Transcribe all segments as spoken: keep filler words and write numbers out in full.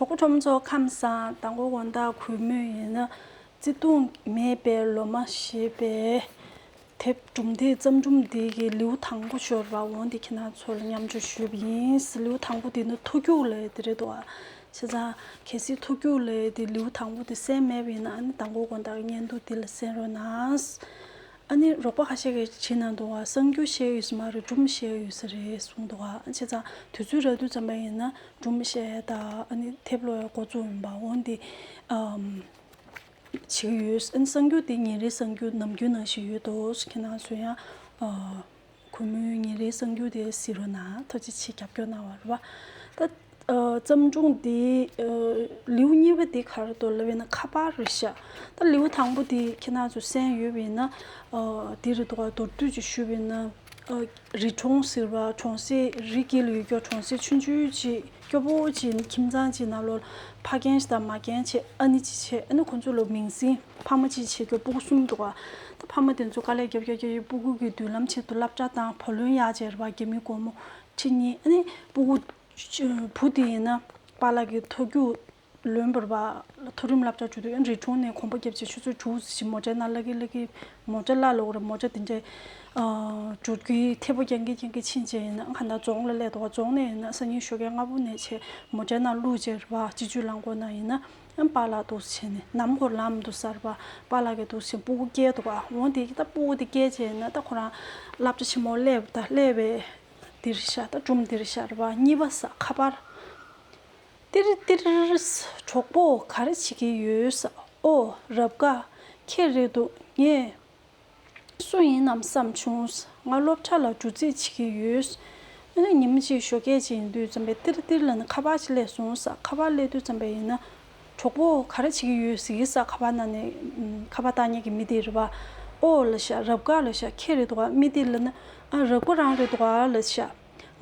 གྲོགས་པོ་ཁྲོམ་ཚོ་ཁམས་བཟང་། མདང་དགོང་དགོང་དག་གུས་མོས་ཡིན་ན་བརྩེ་དུང་མེད་པའི་ལོ་མ་ཞེས་པའི་དེབ་སྒྲུང་དེ་བརྩམས་སྒྲུང་དེ་གི་ལེའུ་དང་པོ་ཤོར་བ་འོང་དེ་ཁྱེད་རང་ཚོ་ལ་མཉམ་སྤྱོད་ཞུས་པ་ཡིན། ལེའུ་དང་པོ་དེ་ནི་ཐུགས་རྒྱུགས་ལས་དེ་རེད་འདུག་ཨ། བྱས་ཙང་གལ་སྲིད་ཐུགས་རྒྱུགས་ལས་དེ་ལེའུ་དང་པོ་དེ་གསན་མེད་པ་ཡིན་ན་ཨ་ནི་མདང་དགོང་དགོང་དག་གི་བརྙན་ཐུང་དེ་ལ་གསན་རོགས་གནང་། ཨ་ནི་རོགས་པ་ཁ་ཤས་ཀྱིས་བྱེད་གནང་འདུག་བ། གསར་འགྱུར་བཤད་ཡོད་ས་མ་རེད། སྒྲུང་བཤད་ཡོད་ས་རེད་གསུངས་འདུག་བ། བྱས་ཙང་དུས་ཚོད་རག་དུས་ཙམ་པ་ཡིན་ན་སྒྲུང་བཤད་ཡ་དང་ཨ་ནི་དེབ་ཀློག་ཡ་འགོ་བཙུགས་ཡིན་པ་འོན་ཏེ་ཨམ་བྱེད་ཀྱི་ཡོད། ཨ་ནི་གསར་འགྱུར་དེ་ཉིན་རེའི་གསར་འགྱུར་ནམ་རྒྱུན་ནང་བཞིན་ཡོད་དོ། ཁྱེད་རང་ཚོ་ཡང་ཨ་གུས་མོའི་ཉིན་རེའི་གསར་འགྱུར་དེ་གཟིགས་རོགས་གནང་། ཐུགས་རྗེ་ཆེ། རྒྱབ་སྐྱོར་གནང་བ་རེད་བ། ད་ཨ་བརྩམས་སྒྲུང་འདི་ཨ་ལེའུ་གཉིས་པ་འདི་ག་རེ་འདུག་ལབ་ཡིན་ན་ཁ་པར་རེད་ཤག་ད་ལེའུ་དང་པོ་འདི་ཁྱེད་རང་ཚོ་གསན་ཡོད་པ་ཡིན་ན་ཨ་འདི་རེད་འདུག་ག་མདོར་བསྡུས་ཅིག་ཞུས་པ་ཡིན་ན་ཨ་རི་གྲོང་ཟེར་བ་གྲོང་གསེབ་རི་དཀྱིལ་ལ་ཡོད་རྒྱུ་གྲོང་གསེབ་ཆུང་ཆུང་ཅིག་སྐྱོ་པོ་ཅིག་ཁྱིམ་ཚང་ཅིག་ནང་ལོགས་ཕ་རྒན་ཞིག་དང་མ་རྒན་ཅིག་ཨ་ནེ་ཅིག་བྱས། ཨ་ནེ་ཁོང་ཚོ་ལོ་མིང་སྲིང་ཕ་མ་ཅིག་བྱེད་རྒྱུ་སྤུ་གུ་གསུམ་འདུག་ག་ད་ཕ་མ་དེ་ཚོ་དཀའ་ལས་རྒྱབ་རྒྱབ་རྒྱབ་སྤུ་གུ་གི་མདུན་ལམ་ཆེད་དུ་སློབ་གྲྭ་དང་བུ་ལོན་གཡར་བྱས་རེད་བ། རྒྱ་མི་སྒོར་མོ་ཁྲི་གཉིས། ཨ་ནི་སྤུ་གུ་བུ་དེ་ཡིན་ན་པཱ་ལགས་ཀྱི་མཐོ་རྒྱུགས་ལོན་པར་བ་མཐོ་རིམ་སློབ་གྲྭ་འགྲོ་དུས་ཨ་ནི་རི་གྲོང་ནས་གོམ་པ་བརྒྱབ་བྱས་ཆུ་ཚོད་དྲུག་ཙམ་མོ་ཊའི་ནང་སླེབས་ཀྱི་སླེབས་ཀྱི་མོ་ཊ་གླ་ལོག་རེད། མོ་ཊ་དེ་འདྲའི་འགྲོ་གི་ཐེ་པོ་རྒྱག་གི་རྒྱག་གི་ཕྱིན་བྱས་ཡིན་ན་གང་ལྟར་རྫོང་ལ་སླེབས་འདུག་ག་རྫོང་ནས་ཡིན་ན་སང་ཉིན་ཞོགས་ཀས་སྔ་པོ་ནས་བྱས་མོ་ཊའི་ནང་བླུགས་བྱས་རེད་བ། སྤྱི་སྤྱོད་རླངས་འཁོར་ནང་ཡིན་ན་ཨ་པཱ་ལགས་འདུག་སེ་བྱས་ནས་ནམ་ཧོར་ལམ་འདུག་ས་རེད་བ། པཱ་ལགས་ཀྱི་འདུག་སེ་བྱས་སྤུ་གུ་སྐྱེལ་འདུག་ག་འོང་དེ་ད་སྤུ་གུ་དེ་སྐྱེལ་བྱས་ཡིན་ན་ད་ཁོ་རང་སློབ་གྲྭ་ཆེན་མོ་སླེབས་ད་སླེབས་པའི་འདིར་ཤ་ད་སྒྲུང་འདིར་ཤ་རེད་བ། གཉིས་པ་ས་ཁ་པར། ཏིར་ཏིར། གྲོགས་པོ་ག་རེ་བྱེད་ཀྱི་ཡོད་ས། ཨོ་རབ་དགའ་ཁྱེད་རེད་འདུག་ངས་སུ་ཡིན་ནམ་བསམ་བྱུང་། ང་སློབ་གྲྭ་ལ་འགྲོ་རྩིས་བྱེད་ཀྱི་ཡོད། ཨ་ནི་ཉི་མ་གཅིག་ཞོགས་ཀས་ཅིག་ཡིན་དུས་ཙམ་པས་ཏིར་ཏིར་ལབ་ནས་ཁ་པར་ཅིག་སླེབས་སོང་ས། ཁ་པར་སླེབས་དུས་ཙམ་པས་ཡིན་ན་གྲོགས་པོ་ག་རེ་བྱེད་ཀྱི་ཡོད་ཟེར་གྱི་ས། ཁ་པར་ནང་ནས་ཨམ་ཁ་པར་བཏང་མཁན་གྱི་མི་དེ་རེད་བ། ཨོ་ལབ་ཤག་རབ་དགའ་ལབ་ཤག་ཁྱེད་རེད་འདུག་ག་མི་དེ་ལབ་ན་ཨ་རབ་དགའ་རང་རེད་འདུག་ག་ལབ་ཤག་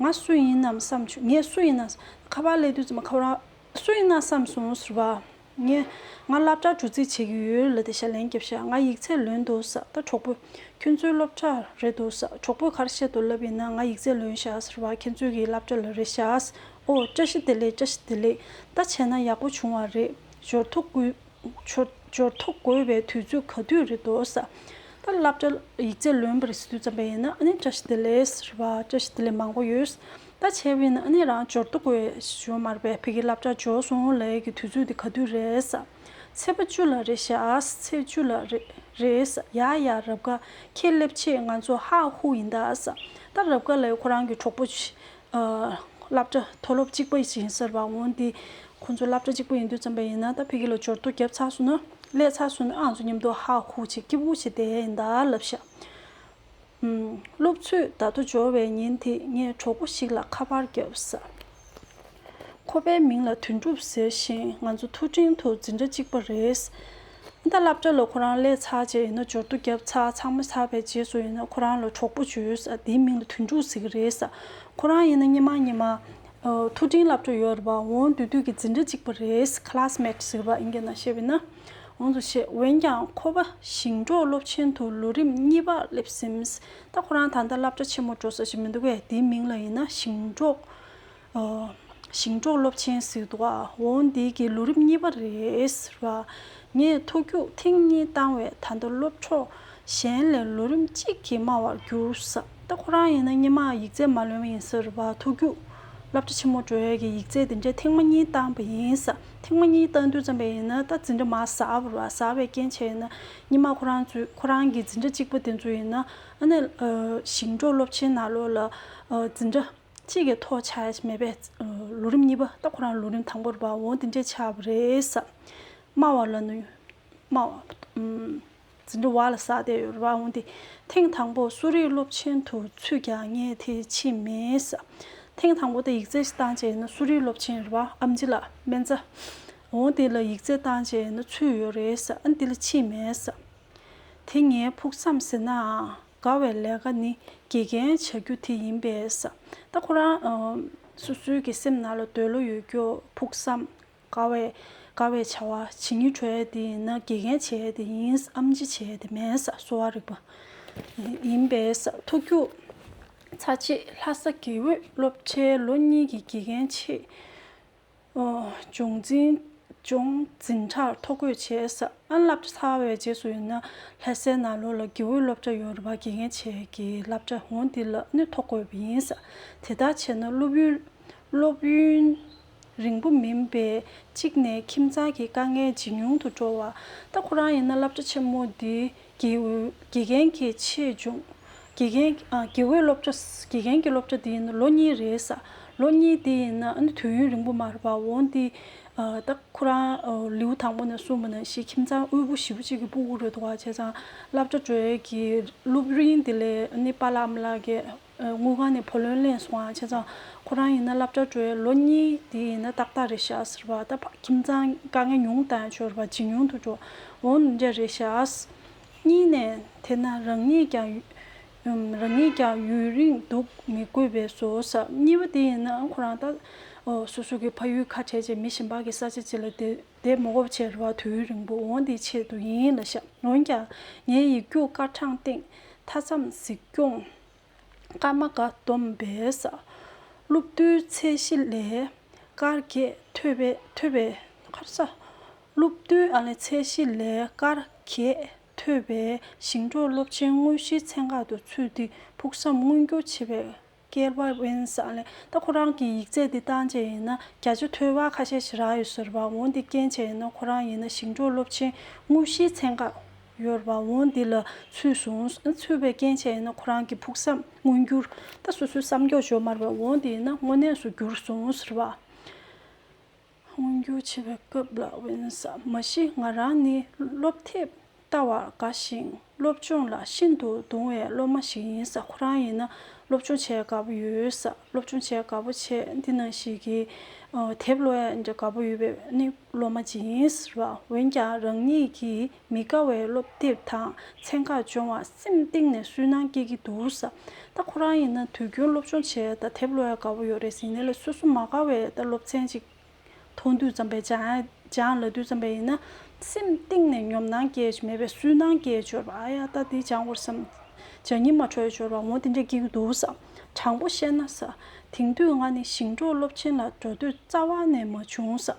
ང་སུ་ཡིན་ནམ་བསམ་བྱུང་། ངས་སུ་ཡིན་ན་ཁ་པར་སླེབས་དུས་ཙམ་པ་ཁོ་རང་སུ་ཡིན་ན་བསམ་སོང་ཟེར་བ། ངས་ང་སློབ་གྲྭར་འགྲོ་རྩིས་བྱེད་ཀྱི་ཡོད་ལབ་དེ་ཤ་ལན་བརྒྱབ་ཤག་ང་ཡིག་ཚད་ལོན་འདུག་ས། ད་གྲོགས་པོ་ཁྱོད་ཚོའི་སློབ་གྲྭ་རེད་འདུག་ས། གྲོགས་པོས་ག་རེ་བཤད་འདུག་ལབ་ཡིན་ན་ང་ཡིག་ཚད་ལོན་ཤག་ཟེར་བ། ཁྱེད་ཚོའི་གི་སློབ་གྲྭ་ལ་རེད་ཤག་ཨོ་བཀྲ་ཤིས་བདེ་ལེགས། བཀྲ་ཤིས་བདེ་ལེགས། ད་བྱས་ན་ཡག་པོ་བྱུང་བ་རེད། འབྱོར་ཐོ་དགོས། འབྱོར་འབྱོར་ཐོ་དགོས་པའི་དུས་ཚོད་ག་དུས་རེད་འདུག་ས། ད་སློབ་གྲྭ་ཡིག་ཚད་ལོན་པ་རེད་ཟེར་དུས་ཙམ་པ་ཡིན་ན་ཨ་ནི་བཀྲ་ཤིས་བདེ་ལེགས་ཟེར་བ། བཀྲ་ཤིས་བདེ་ལེགས་མང་པོ་ཡོད། ད་བྱས་པ་ཡིན་ན་ཨ་ནི་རང་འབྱོར་ཐོ་དགོས་ཞུ་བ་མ་རེད་པས། ཕ་གིའི་སློབ་གྲྭ་འབྱོར་སོང་ལབ་ཡས་ཀྱི་དུས་ཚོད་དེ་ག་དུས་རེད་ས། ཚེས་པ་བཅུ་ལ་རེད་ཤག་ཚེས་བཅུ་ལ་རེད་རེད་ས། ཡ་ཡ་རབ་དགའ་ཁྱེད་སླེབས་ཆེད་ང་ཚོ་ཧ་ཧུ་ཡིན་ད་ས། ད་རབ་དགའ་ལབ་ཡས་ཁོ་རང་གི་གྲོགས་པོ་ཨ་སློབ་གྲྭ་མཐོ་སློབ་གཅིག་པ་ཡིན་ཟེར་བ། འོན་ཏེ་ཁོང་ཚོ་སློབ་གྲྭ་གཅིག་པ་ཡིན་དུས་ཙམ་པ་ཡིན་ན་ད་ཕ་གི་ལ་འབྱོར་ཐོ་བརྒྱབ་ཚར་སོང་ན་སླེབས་ཚར་སོང་ན་ཨང་ཚོ་མཉམ་དུ་ཧ་ཧུ་བྱེད་སྐྱིད་པོ་བྱེད་བསྡད་ཡིན་ད་ལབ་ཤག་ཨུམ། སློབ་ཚོད་ད་དུ་འབྱོར་བའི་ཉིན་དེ་ངས་གྲོགས་པོ་ཞིག་ལ་ཁ་པར་བརྒྱབ་ས། ཁོ་པའི་མིང་ལ་དོན་གྲུབ་ཟེར་ཞིང་ང་ཚོ་མཐོ་འབྲིང་དུ་འཛིན་གྲྭ་གཅིག་པ་རེད། ད་སློབ་གྲྭ་ལ་ཁོ་རང་སླེབས་ཚར་རྗེས་ཡིན་ན་འབྱོར་ཐོ་བརྒྱབ་ཚར་ཚང་མ་ཚར་བའི་རྗེས་སུ་ཡིན་ན་ཁོ་རང་ལ་གྲོགས་པོ་བྱོས་ས། དེའི་མིང་ལ་དོན་གྲུབ་ཟེར་གི་རེད་ས། ཁོ་རང་ཡིན་ན་སྔོན་མ་སྔོན་མ་ཨ་མཐོ་འབྲིང་སློབ་གྲྭ་ཡོད་རེད་པ། འོང་དུས་དུས་ཀྱི་འཛིན་གྲྭ་གཅིག་པ་རེད། ཁ་ལ་སི་མེ་ཊི་ཟེར་བ་ཨིན་སྐད་ནང་བཤད་པ་ཡིན་ན། འོང་དུ་བཤད། འོན་ཀྱང་ཁོ་པ་ཞིང་འབྲོག་སློབ་ཆེན་དུ་ལོ་རིམ་གཉིས་པར་སླེབས་ཟིན། ད་ཁོ་རང་ད་ལྟ་སློབ་གྲྭ་ཆེན་མོ་འགྲོ་ས་ཞིག་མི་འདུག་གས། དེའི་མིང་ལ་ཡིན་ན་ཞིང་འབྲོག་ཨོ། ཞིང་འབྲོག་སློབ་ཆེན་ཟེར་འདུག་ཨ། འོ་འདི་གི་ལོ་རིམ་གཉིས་པ་རེད་ཟེར་བ། ངས་མཐོ་རྒྱུགས་ཐེངས་གཉིས་བཏང་བས་ད་ལྟ་སློབ་གྲོགས་གཞན་ལས་ལོ་རིམ་གཅིག་གིས་དམའ་བར་གྱུར་ས། ད་ཁོ་རང་ཡིན་ན་སྔོན་མ་ཡིག་ཚད་མ་ལོན་པ་ཡིན་ས་རེད་བ། མཐོ་རྒྱུགས་སློབ་གྲྭ་ཆེན་མོ་འགྲོ་ཡས་ཀྱི་ཡིག་ཚད་དེ་འདྲས་ཐེངས་མ་གཉིས་བཏང་པ་ཡིན་ས། ཐེངས་མ་གཉིས་བཏང་དུས་ཙམ་པ་ཡིན་ན་ད་འཛིན་གྲྭ་མར་ཟགས་པ་རེད་བ། ཟགས་པའི་རྐྱེན་བྱས་ཡིན་ན་སྔོན་མ་ཁོ་རང་ཚོས་ཁོ་རང་གི་འཛིན་གྲྭ་གཅིག་པ་དེ་ཚོ་ཡིན་ན་ཨ་ནི་ཨ་ཞིང་འབྲོག་སློབ་ཆེན་ནང་ལོགས་ལ་ཨ་འཛིན་གྲྭ་གཅིག་གི་ཐོག་ཆགས་ཡ་ཞིག་མེད་པས། ལོ་རིམ་གཉིས་པ། ད་ཁོ་རང་ལོ་རིམ་དང་པོ་རེད་པ། འོ་དེ་འདྲས་ཆགས་པ་རེད་ས། དམའ་བ་ལ་ནི་དམའ་བ། ཨུམ། འཛིན་གྲྭ་བ་ལ་ཟགས་བསྡད་ཡོད་རེད་པ། འོ་དེ་ཐེངས་དང་པོ་གསོ་རིག་སློབ་ཆེན་དུ་ཚུད་ཀྱང་ངས་དེ་ཕྱིན་མེད་ས། ཐེངས་དང་པོ་དེ་ཡིག་ཚད་ཞིག་བཏང་བྱས་ན་གསོ་རིག་སློབ་ཆེན་རེད་པ། ཨེམ་ཆི་ལ་སྨན་རྩིས། འོ་དེ་ལ་ཡིག་ཚད་བཏང་བྱས་ན་ཚུད་ཡོད་རེད་ས། ཨ་ནི་དེ་ལ་ཕྱིན་མེད་ས། དེ་ངའི་ཕུགས་བསམ་ཟེར་ནའང་དགའ་བའི་ལས་ཀ་ནི་དགེ་རྒན་བྱ་རྒྱུ་དེ་ཡིན་པས། ད་ཁོ་རང་ཨ་སོ་སོའི་གི་སེམས་ནང་ལ་འདོད་བློ་ཡོད་རྒྱུ་ཕུགས་བསམ་དགའ་བའི་དགའ་བའི་བྱ་བ་བྱེད་སྙིང་བྲོ་ཡས་དེ་ཡིན་ན་དགེ་རྒན་བྱེད་ཡས་དེ་ཡིན། ཨེམ་ཆི་བྱེད་ཡས་དེ་མིན་ས། གསོ་བ་རིག་པ་ཡིན་པས། མཐོ་རྒྱུགས་ཚར་རྗེས་ལྷ་ས་དགེ་འོས་སློབ་གྲྭའི་ལོ་གཉིས་ཀྱི་དགེ་རྒན་ཆེད། ཨོ། སྦྱོང་འཛིན་སྦྱོང་འཛིན་གྲྭར་ཐོ་འགོད་བྱས་ས། ཨ་སློབ་གྲྭ་ཚར་བའི་རྗེས་སུ་ཡིན་ན་ལྷ་སའི་ནང་ལོགས་ལ་དགེ་འོས་སློབ་གྲྭ་ཡོད་རེད་པ། དགེ་རྒན་བྱེད་ཀྱི་སློབ་གྲྭ། འོ་འདི་ལ་ནི་ཐོ་འགོད་པ་ཡིན་ས། དེ་ལྟར་བྱས་ན་སློབ་ཡུན་སློབ་ཡུན་རིང་པོ་མིན་པས་གཅིག་ནས་ཁྱིམ་ཚང་གི་དཀའ་ངལ་ཇེ་ཉུང་དུ་འགྲོ་བ། ད་ཁོ་རང་ཡིན་ན་སློབ་གྲྭ་ཆེན་མོ་འདི་དགེ་འོས་དགེ་རྒན་གྱི་ཆེད་སྦྱོང་། དགེ་རྒན་ཨ་དགེ་འོས་སློབ་གྲྭ། དགེ་རྒན་གྱི་སློབ་གྲྭ་འདི་ཡིན་ན་ལོ་གཉིས་རེད་ས། ལོ་གཉིས་འདི་ཡིན་ན་ཨ་ནི་དུས་ཡུན་རིང་པོ་མ་རེད་པ། འོ་འདི་ཨ་ད་ཁོ་རང་ཨ་ལེའུ་དང་པོ་ནས་གསུངས་པ་ནང་བཞིན་ཁྱིམ་ཚང་དབུལ་པོ་ཞེ་པོ་ཅིག་གི་སྤུ་གུ་རེད་འདུག་བ། བྱས་ཙང་སློབ་གྲྭ་འགྲོ་ཡས་ཀྱི་སློབ་རིན་འདི་ལས་ཨ་ནི་པཱ་ལགས་ཨ་མ་ལགས་ཀྱིས་དངུལ་ཁང་ནས་བུ་ལོན་ལེན་སོང་ཨ། བྱས་ཙང་ཁོ་རང་ཡིན་ན་སློབ་གྲྭ་འགྲོ་ཡས་ལོ་གཉིས་དེ་ཡིན་ན་ཏག་ཏག་རེད་ཤག་ཟེར་བ། ད་ཕ་ཁྱིམ་ཚང་དཀའ་ངལ་ཉུང་བཏང་ཡ་ཆོག་རེད་པ། ཇེ་ཉུང་དུ་འགྲོ། འོ་འདྲ་རེད་ཤག། གཉིས་ནས་དེ་ན་རང་ཉིད་ཀྱང་ཡུ་ཨམ་རང་ཉིད་ཀྱང་ཡུན་རིང་འདུག་མི་དགོས་པས་སོ་ཟེར། གཉིས་པ་དེ་ཡིན་ན་ཁོ་རང་ད་ཨོ་སོ་སོ་གི་ཕ་ཡུལ་ཁ་བྲལ་བྱས་མི་གཞན་པ་གི་ས་ཆ་ཅིག་ལ་བསྡད་བསྡད་མ་དགོས་པ་བྱས་རེད་པ། དུས་ཡུན་རིང་པོ། འོ་འདིའི་ཆེད་དུ་ཡིན་ལབ་ཤག། འོན་ཀྱང་ངའི་ཡིག་རྒྱུགས་སྐར་གྲངས་སྟེང་མཐའ་མཚམས་གཟིགས་སྐྱོང་སྐར་མ་འགའ་བསྡོམས་པས། སློབ་བསྡུའི་ཚད་གཞི་ལས་སྐར་བརྒྱད་ཐོས་པའི་ཐོས་པའི་ཁར་ས། སློབ་བསྡུའི་ཨ་ལས་ཚད་གཞི་ལས་སྐར་བརྒྱད་ཐོས་པའི་ཞིང་འབྲོག་སློབ་ཆེན་དངོས་གཞིའི་ཚན་ཁག་ཏུ་ཚུད་དེ་ཕུགས་བསམ་མངོན་འགྱུར་བྱེད་པའི་སྐལ་བ་དབེན་ས་ལས། ད་ཁོ་རང་གི་ཡིག་ཚད་འདི་བཏང་བྱས་ཡིན་ན་བརྒྱ་ཆ་ཐོལ་པ་ཁ་ཤས་ཤིག་རག་ཡོད་ཟེར་བ། འོ་འདི་རྐྱེན་བྱས་ཡིན་ན་ཁོ་རང་ཡིན་ན་ཞིང་འབྲོག་སློབ་ཆེན་དངོས་གཞིའི་ཚན་ཁག་ཡོད་རེད་པ། འོ་འདི་ལ་ཚུད་སོང་། ཚུད་པའི་རྐྱེན་བྱས་ཡིན་ན་ཁོ་རང་གི་ཕུགས་བསམ་མངོན་འགྱུར། ད་སོ་སོའི་བསམ་ཀྱོག་ཞོ་མར་བ་འོ་འདི་ཡིན་ན་དངོས་གནས་སུ་འགྱུར་སོང་ཟེར་བ། མངོན་འགྱུར་བྱེད་པའི་སྐབས་ལ་དབེན་ས། མ་གཞི་ང་རང་ནི་སློབ་དེབ་ལྟ་བར་དགའ་ཞིང་སློབ་སྦྱོང་ལ་ཤིན་ཏུ་དུང་བའི་སློབ་མ་ཞིག་ཡིན་ས། ཁོ་རང་ཡིན་ན་སློབ་སྦྱོང་བྱེད་དགའ་པོ་ཡོད་ས། སློབ་སྦྱོང་བྱེད་དགའ་པོ་བྱས། འདི་ནང་བཞིན་གྱི་ཨ་དེབ་ཀློག་ཡ་འདྲ་དགའ་པོ་ཡོད་པའི་ནི་སློབ་མ་ཅིག་ཡིན་ཟེར་བ། འོན་ཀྱང་རང་ཉིད་ཀྱིས་མི་དགའ་བའི་སློབ་དེབ་དང་ཚན་ཁག་སྦྱོང་བར་སེམས་གཏིང་ནས་སུན་སྣང་སྐྱེ་གི་འདུག་ས། ད་ཁོ་རང་ཡིན་ན་དུས་རྒྱུན་སློབ་སྦྱོང་བྱས། ད་དེབ་ཀློག་ཡ་དགའ་པོ་ཡོད་རེད་ཟེར། ཡིན་ནའི་ལས་སོ་སོ་མ་དགའ་བའི་ད་སློབ་ཚན་ཅིག་མཐོང་དུས་ཙམ་པས་སྦྱང་སྦྱང་ལབ་དུས་ཙམ་པས་ཡིན་ན་སེམས་གཏིང་ནས་ཉོབ་སྣང་སྐྱེ་ཡ་མེད་པའི་སུན་སྣང་སྐྱེ་ཡ་ཅིག་ཡོད་པ། ཨ་ཡ་ད་འདི་སྦྱང་དགོས་བསམ། སྦྱང་སྙིང་མ་འདོད་ཡ་ཅིག་ཡོད་པ། འོ་དེ་འདྲ་སྐྱེ་གི་འདུག་ས། དྲང་པོ་བཤད་ན་ས། དེང་དུས་ང་ནི་ཞིང་འབྲོག་སློབ་ཆེན་ལ་འགྲོ་འདོད་རྩ་བ་ནས་མ་བྱུང་ས།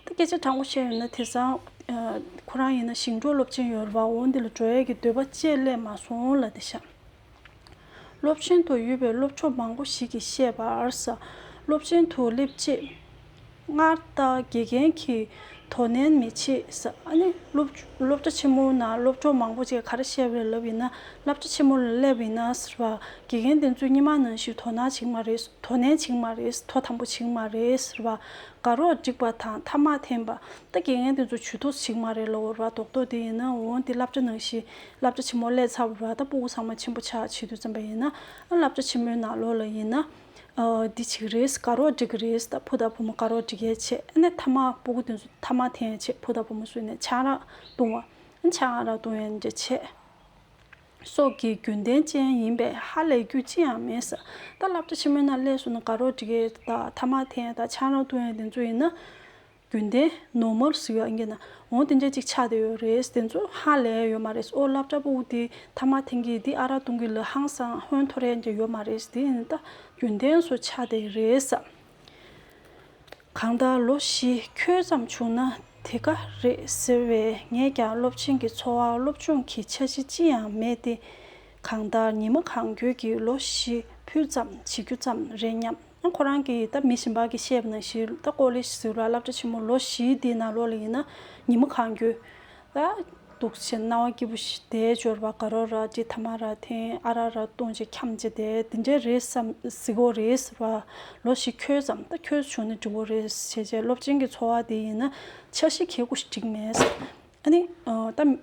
ད་སྐད་ཆ་དྲང་པོ་བཤད་ཡོད་ན་དེང་སང་ཁོ་རང་ཡིན་ན་ཞིང་འབྲོག་སློབ་ཆེན་ཡོད་རེད་པ། འོ་འདི་ལ་འགྲོ་ཡ་གི་འདོད་པ་ཅིག་སླེབས་མ་སོང་ལབ་བསྡད་ཤག། སློབ་ཆེན་དུ་ཡོད་པའི་སློབ་གྲོགས་མང་པོ་ཞིག་གིས་བཤད་པར། སློབ་ཆེན་དུ་སླེབས་རྗེས་སྔར་ལྟར་དགེ་རྒན་གྱིས་དོ་ནན་མི་བྱེད། ཨ་ནི་སློབ་སློབ་གྲྭ་ཆེན་མོའི་ནང་སློབ་གྲོགས་མང་པོ་ཅིག་ག་རེ་བཤད་པ་རེད་ལབ་ཡིན་ན། སློབ་གྲྭ་ཆེན་མོ་ལ་སླེབས་ཡིན་ན་ཟེར་བ། དགེ་རྒན་དེ་ཚོས་སྔོན་མ་ནང་བཞིན་དོ་སྣང་བྱེད་ཀྱི་མ་རེད། དོ་ནན་བྱེད་ཀྱི་མ་རེད། ཐོ་དམ་པོ་བྱེད་ཀྱི་མ་རེད་ཟེར་བ། དགའ་རོགས་སྒྲིག་པ་དང་ཐ་མག་འཐེན་པ། ད་དགེ་རྒན་དེ་ཚོ་ཇུས་གཏོགས་བྱེད་ཀྱི་མ་རེད་ལབ་པ་རེད་པ། རྡོག་རྡོག་དེ་ཡིན་ན་འོ་དེ་སློབ་གྲྭ་ནང་བཞིན། སློབ་གྲྭ་ཆེན་མོ་སླེབས་ཚར་བ་རེད་པ། ད་སྤུ་གུ་ཚང་མ་ཆེན་པོ་ཆགས་བྱེད་དུས་ཙམ་པ་ཡིན་ན། ཨ་སློབ་གྲྭ་ཆེན་མོའི་ནང་ལོགས་ལ་ཡིན་ན། ཨ་འདི་བྱེད་ཀྱི་རེད། དགའ་རོགས་སྒྲིག་གི་རེད། ད་བུ་དང་བུ་མོ་དགའ་རོགས་སྒྲིག་ཡས་བྱས། ཨ་ནི་ཐ་མག་སྤུ་གུ་དེ་ཚོ་ཐ་མག་འཐེན་ཡས་བྱས། བུ་དང་བུ་མོ་སུ་ནས་ཆང་རག་བཏུང་བ། ཨ་ཆང་རག་བཏུང་ཡས་འདྲ་བྱས། སོགས་ཀྱི་རྒྱུན་ལྡན་ཅན་ཡིན་པས་ཧ་ལས་རྒྱུ་ཅི་ཡང་མེད་ས། ད་སློབ་གྲྭ་ཆེན་མོའི་ནང་སླེབས་སོང་ན་དགའ་རོགས་སྒྲིག་ཡས་དང་ཐ་མག་འཐེན་ཡས་དང་ཆང་རག་བཏུང་ཡས་དེ་ཚོ་ཡིན་ན། རྒྱུན་ལྡན་ནོར་མལ་ཟེར་བ་ཨིན་སྐད་ན། འོ་དེ་འདྲ་ཅིག་ཆགས་བསྡད་ཡོད་རེད། དེ་ཚོ་ཧ་ལས་ཡོད་མ་རེད། ཨོ་སློབ་གྲྭ་སྤུ་གུ་དེ་ཐ་མག་འཐེན་གྱི་འདི་ཨ་རག་བཏུང་གི་ལ་ཧང་སང་ཧོན་ཐོར་ཡས་འདྲ་ཡོད་མ་རེད། དེ་ཡིན་ད་རྒྱུན་ལྡན་བཟོ་ཆགས་བསྡད་ཡོད་རེད་ས། གང་ལྟར་ལོ་བཞི་འཁྱོལ་ཙམ་བྱུང་ན་དེ་ག་རེད་ཟེར་བས། ངས་ཀྱང་སློབ་ཆེན་གྱི་འཚོ་བར་སློབ་སྦྱོང་གི་འཆར་གཞི་ཅི་ཡང་མེད་དེ། གང་ལྟར་ཉི་མ་གང་འཁྱོལ་གྱིས་ལོ་བཞི་ཕུད་ཙམ་བྱེད་རྒྱུ་ཙམ་རེད་སྙམ། ཨ་ཁོ་རང་གིས་ད་མི་གཞན་པ་གིས་བཤད་པ་ནང་བཞིན་ད་ཀོ་ལེ་ཇི་ཟེར་བ་སློབ་གྲྭ་ཆེན་མོ་ལོ་བཞིའི་དེའི་ནང་ལོགས་ལ་ཡིན་ན་ཉི་མ་གང་འཁྱོལ་ད་འདུག་བྱས་སྣང་བ་སྐྱིད་པོ་ཞིག་བསྡད་འབྱོར་བ། དགའ་རོགས་ར་ཅིག་ཐ་མག་ར་འཐེན། ཨ་རག་ར་བཏུང་བྱས་འཁྱམས་བྱས་བསྡད། དེ་འདྲ་རེད་བསམ་གཟིགས་གོ་རེད་ཟེར་བ། ལོ་བཞི་འཁྱོལ་ཙམ་ད་འཁྱོལ་བྱུང་ན་འགྲིག་གོ་རེད་བྱས་བྱས། སློབ་ཆེན་གྱི་འཚོ་བ་དེ་ཡིན་ན་འཆར་གཞི་གལ་ཆེན་པོ་ཞིག་བསྒྲིགས་མེད། ཨ་ནི་ད།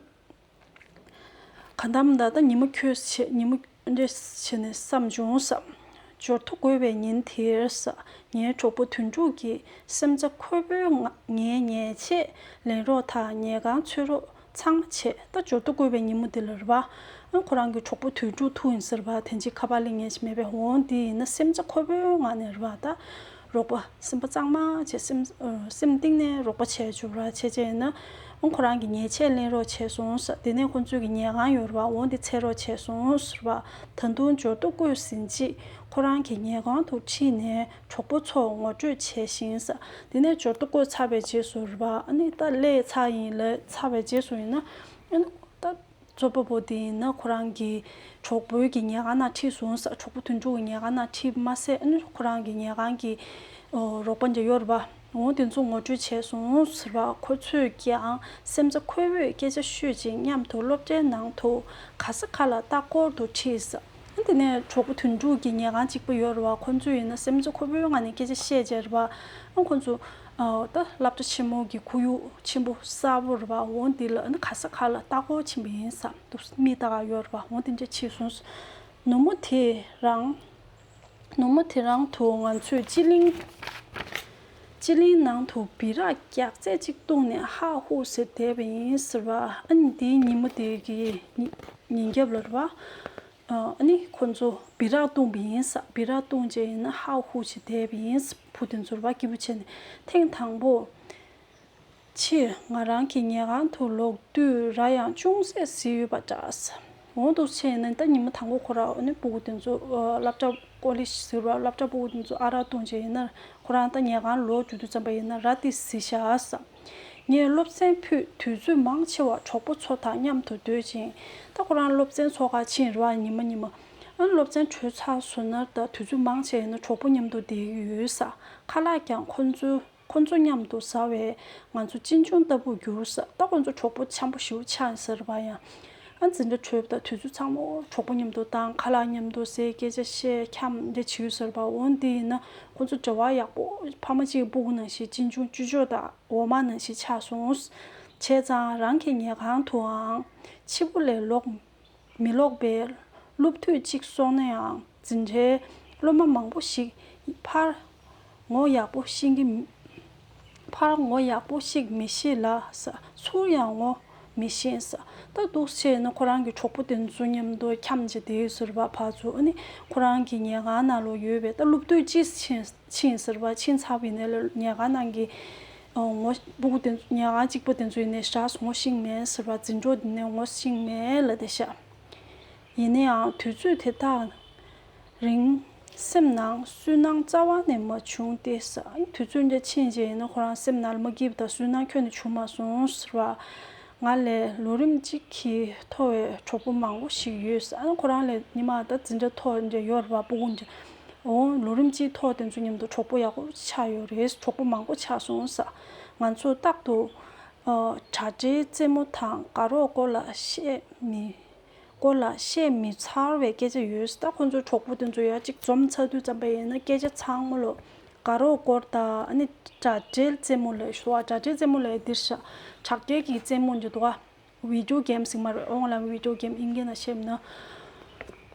གང་ལྟར་ད་ལྟ་ཉི་མ་འཁྱོལ་བྱས། ཉི་མ་འདྲ་བྱས་ནས་བསམ་བྱུང་ས། འབྱོར་ཐོ་འགོད་པའི་ཉིན་དེར་ས། ངའི་གྲོགས་པོ་དོན་གྲུབ་ཀྱིས་སེམས་རྩ་འཁོལ་པོའི་ངང་ངའི་ཉལ་ཆས་ལེན་རོགས་དང་ཉལ་ཁང་འཚོལ་རོགས་ཚང་མ་བྱས། ད་འབྱོར་ཐོ་འགོད་པའི་ཉིན་མོ་དེ་ལ་རེད་པ། ཨ་ཁོ་རང་གི་གྲོགས་པོ་དོན་གྲུབ་ཐུག་ཡིན་ཟེར་བ། དེ་འཇིག་ཁ་པར་ལེན་མཁན་ཞིག་མེད་པས། འོང་དེ་ཡིན་ན་སེམས་རྩ་འཁོལ་པོའི་ངང་ནས་རེད་པ། ད། རོགས་པ་སེམས་པ་གཙང་མ་བྱས། སེམས་ཨ་སེམས་གཏིང་ནས་རོགས་པ་བྱས་བཅུག་ར་བྱས་བྱས་ན། ཨང་ཁོ་རང་གི་ཉལ་ཆས་ལེན་རོགས་བྱས་སོང་ཟེར། དེ་ནས་ཁོ་ཚོའི་གི་ཉལ་ཁང་ཡོད་རེད་པ། འོང་དེ་འཚོལ་རོགས་བྱས་སོང་ཟེར་བ། ད་དུང་འབྱོར་ཐོ་བཀོད་ཟིན་རྗེས་ཁོ་རང་གི་ཉལ་ཁང་དུ་ཁྲིད་ནས་གྲོགས་པོ་ཚོ་ངོ་སྤྲོད་བྱས་ཤིང་ཟེར། དེ་ནས་འབྱོར་ཐོ་བཀོད་ཚར་བའི་རྗེས་སུ་རེད་པ། ཨ་ནི་ད་སླེབས་ཚར་ཡིན་ལབ་ཚར་བའི་རྗེས་སུ་ཡིན་ན། ཨ་ནི་ད། རྩོད་པ་པོ་དེ་ཡིན་ན་ཁོ་རང་གི་གྲོགས་པོའི་གི་ཉལ་ཁང་ནང་ཁྲིད་སོང་ཟེར། གྲོགས་པོ་དོན་གྲུབ་ཀྱི་ཉལ་ཁང་ནང་ཁྲིད་མ་ཟད། ཨ་ནི་ཁོ་རང་གི་ཉལ་ཁང་གི་ཨོ་རོགས་པ་འདྲ་ཡོད་རེད་པ། འོ་དེ་ཚོ་ངོ་སྤྲོད་བྱས་སོང་ཟེར་བ། ཁོ་ཚོས་ཀྱང་སེམས་རྩ་འཁོལ་པོས་སྐད་ཆ་ཤོད་ཅིང་མཉམ་དུ་སློབ་གྲྭའི་ནང་དུ་ག་ས་ག་ལ་ལྟ་སྐོར་དུ་ཁྲིད་ཟེར། ཨ་དེ་ནས་གྲོགས་པོ་དོན་གྲུབ་ཀྱི་ཉལ་ཁང་གཅིག་པ་ཡོད་རེད་པ། ཁོ་ཚོས་ཡིན་ན་སེམས་རྩ་འཁོལ་པོའི་ངང་ནས་སྐད་ཆ་བཤད་བྱས་རེད་པ། ཨ་ཁོ་ཚོ་ཨ་ད་སློབ་གྲྭ་ཆེན་མོ་གི་ཁོར་ཡུག་ཆེན་པོ་གསར་པོ་རེད་པ། འོ་འདི་ལ་ཨ་ནི་ག་ས་ག་ལ་ལྟ་སྐོར་ཕྱིན་པ་ཡིན་བསམ་འདུག་མི་ལྟ་ག་ཡོད་རེད་པ། འོ་དེ་འདྲ་ཕྱིན་སོང་། ནུབ་མོ་དེ་རང་ནུབ་མོ་དེ་རང་དུ་ང་ཚོས་སྤྱི་གླིང་སྤྱི་གླིང་ནང་དུ་སྦི་རག་རྒྱགས་ཚད་ཅིག་བཏུངས་ནས་ཧ་ཧུ་ཟེར་བསྡད་པ་ཡིན་ཟེར་བ། ཨ་ནི་འདིའི་ཉིན་མོ་དེ་གི་ཉིན་ཉིན་རྒྱབ་ལ་རེད་པ། ཨ་ནི་ཁོ་ཚོ་སྦི་རག་བཏུངས་པ་ཡིན་ཟེར། སྦི་རག་བཏུངས་རྗེས་ཡིན་ན་ཧ་ཧུ་ཞེས་བསྡད་པ་ཡིན་ཟེར། བུ་དེ་ཚོར་བ་སྐྱིད་པོ་བྱས་ནས། ཐེངས་དང་པོ་ཕྱིར་ང་རང་གི་ཉལ་ཁང་དུ་ལོག་དུས་ར་ཡང་ཅུང་ཟད་བཟི་ཡོད་པ་འདྲ་ཟེར། འོ་འདུག་བྱས་ཡིན་ན་ད་ཉི་མ་དང་པོ་ཁོ་ར་ཨ་ནི་སྤུ་གུ་དེ་ཚོ་སློབ་གྲྭ་ཀོ་ལེ་ཇི་ཟེར་བ། སློབ་གྲྭ་སྤུ་གུ་དེ་ཚོ་ཨ་རག་བཏུངས་རྗེས་ཡིན་ན་ཁོ་རང་ད་ཉལ་ཁང་ལོག་འགྲོ་དུས་ཙམ་པ་ཡིན་ན་ར་དེ་བཟི་ཤག་ཟེར། ངས་སློབ་ཚན་ཕུད་དུས་ཚོད་མང་ཆེ་བ་གྲོགས་པོ་ཚོ་དང་མཉམ་དུ་སྡོད་ཅིང་། ད་ཁོ་རང་སློབ་ཚན་ཚོགས་ཁར་ཕྱིན་རེད་པ། ཉི་མ་ཉི་མ། ཨ་སློབ་ཚན་གྲོལ་ཚར་སོང་ན་ད་དུས་ཚོད་མང་ཆེ་ཡིན་ན་གྲོགས་པོ་མཉམ་དུ་བསྡད་ཀྱི་ཡོད་ཟེར། ཁ་ལག་ཀྱང་ཁོ་ཚོ་ཁོ་ཚོ་མཉམ་དུ་ཟ་བས་ང་ཚོ་གཅེན་གཅུང་ལྟ་བུར་གྱུར་ཟེར། ད་ཁོ་ཚོ་གྲོགས་པོ་འཆམ་པོ་ཞེ་པོ་ཆགས་ཟེར་བ་ཡང་། ཨ་འཛིན་གྲྭ་གྲོལ་བ་དང་དུས་ཚོད་ཚང་མ་གྲོགས་པོ་མཉམ་དུ་བཏང་། ཁ་ལག་མཉམ་དུ་ཟས། སྐད་ཆ་བཤད། འཁྱམས་འདི་བྱེད་ཟེར་བ། འོ་འདི་ཡིན་ན་ཁོ་ཚོ་འབྲེལ་བ་ཡག་པོ། ཕ་མ་གཅིག་སྤུ་གུ་ནང་བཞིན་གཅེན་གཅུང་ཅོ་ཅོ་དང་འོ་མ་ནང་བཞིན་ཆགས་སོང་། བྱས་ཙང་རང་གི་ཉལ་ཁང་དུའང་ཕྱི་པོ་ལས་ལོག་མི་ལོག་པས། སློབ་དུས་གཅིག་སོང་ན་ཡང་འཛིན་གྲྭའི་སློབ་མ་མང་པོ་ཞིག་ཕར་ངོ་ཡག་པོ་ཤེས་ཀྱི་མི་ཕར་ངོ་ཡག་པོ་ཞིག་མི་ཤེས་ལ་ཟེར། ཚུར་ཡང་ངོ་མི་ཤེས་ཟེར། ད་འདུག་བྱས་ན་ཁོ་རང་གི་གྲོགས་པོ་དེ་ཚོ་མཉམ་དུ་འཁྱམས་བྱས་བསྡད་ཟེར་བ། ཕར་ཚུར་ཨ་ནི་ཁོ་རང་གི་ཉལ་ཁང་ནང་ལོགས་ཡོད་པའི་ད་སློབ་དུས་གཅིག་ཕྱིན་ཕྱིན་ཟེར་བ། ཕྱིན་ཚར་བའི་ནས་ལ་ཉལ་ཁང་ནང་གི་ཨ་ངོ་སྤུ་གུ་དེ་ཉལ་ཁང་གཅིག་པ་དེ་ཚོ་ཡིན་ནའི་ཞག་ངོ་ཤེས་མེད་ཟེར་བ། འཛིན་གྲོགས་དེ་ནས་ངོ་ཤེས་མེད་ལབ་བསྡད་ཤག་ཡིན་ནའང་དུས་ཚོད་དེ་དག་རིང་སེམས་ནང་སུན་སྣང་རྩ་བ་ནས་མ་བྱུང་སྟེ་ཟེར། དུས་ཚོད་འདྲ་ཕྱིན་རྗེས་ཡིན་ན་ཁོ་རང་སེམས་ནང་ལ་མ་སྐྱིད་པ་དང་སུན་སྣང་ཁྱོན་ནས་བྱུང་མ་སོང་ཟེར་བ། ང་ལས་ལོ་རིམ་གཅིག་གི་མཐོ་བའི་གྲོགས་པོ་མང་པོ་ཞིག་ཡོད་ཟེར། ཨ་ཁོ་རང་ལས་ཉི་མ་ད་འཛིན་གྲྭ་མཐོ་འདྲ་ཡོད་རེད་པ། སྤུ་གུ་འདྲ། འོ་ལོ་རིམ་གཅིག་མཐོ་དེ་ཚོ་མཉམ་དུ་གྲོགས་པོ་ཡག་པོ་ཆགས་ཡོད་རེད། གྲོགས་པོ་མང་པོ་ཆགས་སོང་ཟེར། ང་ཚོ་རྟག་ཏུ་ཨ་དྲ་སྦྲེལ་རྩེད་མོ་དང་དགའ་རོགས་སྐོར་ལ་བཤད་མི་སྐོར་ལ་བཤད་མི་ཚར་བའི་སྐད་ཆ་ཡོད། ད་ཁོ་ཚོའི་གྲོགས་པོ་དེ་ཚོ་ཡར་གཅིག་འཛོམས་ཚར་དུས་ཙམ་པ་ཡིན་ན་སྐད་ཆ་ཚང་མ་ལོ་དགའ་རོགས་སྐོར་དང་ཨ་ནི་དྲ་སྦྲེལ་རྩེད་མོ་ལབ་ཤོག་ཨ། དྲ་སྦྲེལ་རྩེད་མོ་ལབ་འདིར་ཤ་དྲ་སྦྲེལ་གྱི་རྩེད་མོ་འདི་འདུག་ཨ། བི་ཌིའོ་གེམ་ཟེར་མ་རེད། ཨོན་ལན་བི་ཌིའོ་གེམ་ཨིན་སྐད་ནང་བཤད་ན།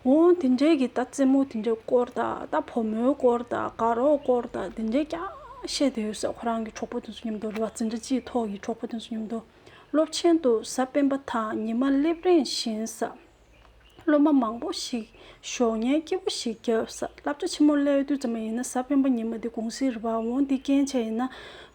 འོ་དེ་འདྲའི་གི་ད་རྩེད་མོ་དེ་འདྲའི་སྐོར་དང་། ད་བུ་མོའི་སྐོར་དང་། དགའ་རོགས་སྐོར་དང་དེ་འདྲའི་ཀྱང་བཤད་དེ་ཡོད་ཟེར། ཁོ་རང་གི་གྲོགས་པོ་དེ་ཚོ་མཉམ་དུ་རེད་པ། འཛིན་གྲྭ་གཅིག་ཐོག་གི་གྲོགས་པོ་དེ་ཚོ་མཉམ་དུ། སློབ་ཆེན་དུ་གཟའ་སྤེན་པ་དང་ཉི་མ་སླེབས་རན་བཞིན་ཟེར། སློབ་མ་མང་པོ་ཞིག་ཞོགས་ཉལ་སྐྱིད་པོ་ཞིག་བརྒྱབ་ཟེར། སློབ་གྲྭ་ཆེན་མོ་སླེབས་དུས་ཙམ་པ་ཡིན་ན་གཟའ་སྤེན་པ་ཉི་མ་དེ་གུང་སེང་རེད་པ། འོ་འདི་རྐྱེན་བྱས་ཡིན་ན་